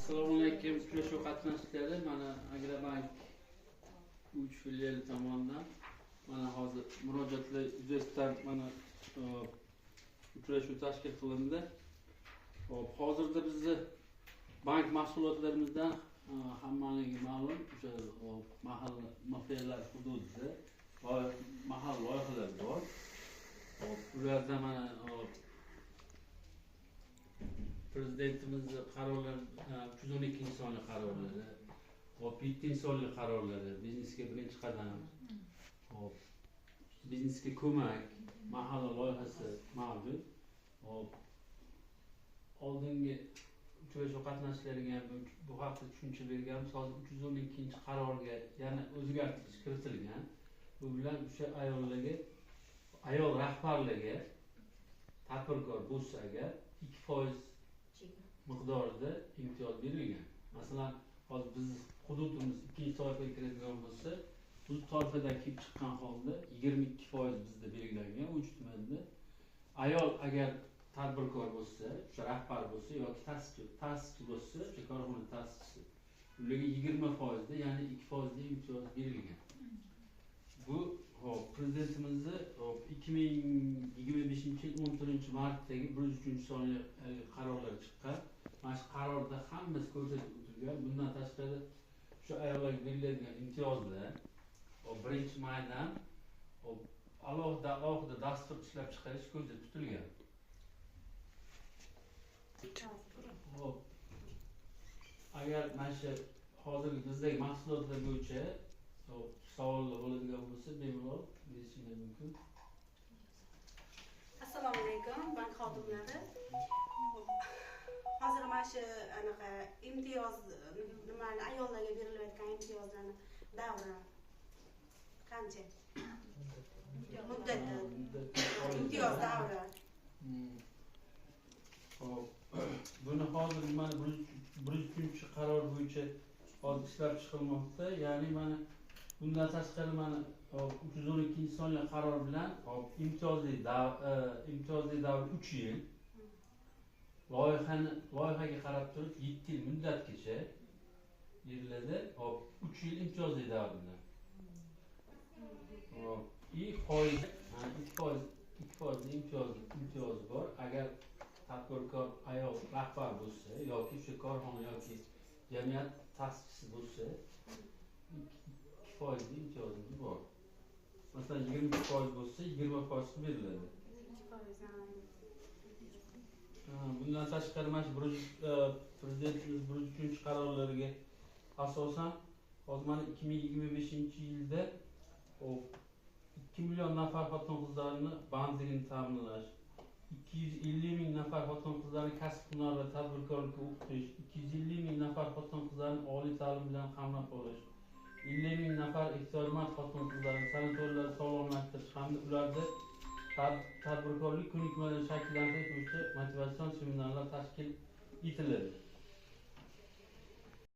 Assalomu alaykum, uchrashuv qatnashchilari. Mana Agrobank 3 filiali tomonidan mana hozir murojaatlar yuzasidan mana uchrashuv tashkil qilindi. Hop, hozirda bizni bank mahsulotlarimizdan hammaga ma'lum o'sha mahalla mafiyalar hududida mahalla loyihalari bor. Hop, ularda mana Prezidentimizni qarorlari, 312-sonli qarorlari, hop, 7-sonli qarorlari, biznesga birinchi qadam, hop, biznesga ko'mak, mahalla loyihasi mavjud. Hop, oldingi uchrashuv qatnashchilariga ham bu haqda tushuncha berganmiz. Hozir 312-qarorga yana o'zgartirish kiritilgan. Bu bilan o'sha ayollarga, ayol rahbarligi tadbirkor bo'lsa agar 2% miqdorida imtiyoz berilgan. Masalan, hozir biz hududimiz 2-toifaga kiradigan bo'lsa, bu toifadan kelib chiqqan holda 22% bizda belgilangan 3 tumanda. Ayol agar tadbirkor bo'lsa, o'sha rahbar bo'lsa yoki ta'sischi bo'lsa, o'sha korxona ta'sischisi, ularga 20%da, ya'ni 2%da imtiyoz berilgan. Bu hop, prezidentimizni 2025-yil 14-martdagi 103-sonli qarorlar chiqqan. Mana shu qarorda hammasi ko'rsatib o'tilgan. Bundan tashqari shu ayollarga beriladigan imtiyozlar 1-maydan alohida alohida dastur ishlab chiqarish ko'zda tutilgan. Hop, agar mana shu hozirgi bizdagi mahsulotlar bo'yicha savollar bo'ladigan bo'lsa, bemalol berishingiz mumkin. Assalomu alaykum, bank xodimlari. Hozir mana shu anaqa imtiyoz nimani ayollarga berilayotgan imtiyozlarni davri qancha? Muddati. Imtiyoz davri. Hop, buni hozir mana 103-qaror bo'yicha hozir ishlab chiqilmoqda. Ya'ni mana bundan tashqari mana 312-sonli qaror bilan imtiyozli davr 3 yil, loyihaga qarab turib 7 yil muddatgacha beriladi. Hop, 3 yil imtiyozli davr bilan. Hop, foiz, 2% imtiyoz bor. Agar tadbirkor ayol rahbar bo'lsa yoki o'sha korxona yoki jamiyat ta'sischisi bo'lsa, 2% imtiyozimiz bor. Masalan, 22% bo'lsa, 20% beriladi. 2%. Bundan tashqari mana shu prezidentimiz 103-qarorlariga asosan hozir mana 2025-yilda 2 million nafar xotin-qizlarni bandligini ta'minlash, 250 ming nafar xotin-qizlarni kasb-hunar va tadbirkorlikka o'qitish, 250 ming nafar xotin-qizlarni oliy ta'lim bilan qamrab olish, 50 ming nafar ehtiyojmand xotin-qizlarni sanatoriylarda sog'lomlashtirish hamda ularda tadbirkorlik ko'nikmalarini shakllantirish bo'yicha motivatsion seminarlar tashkil etiladi.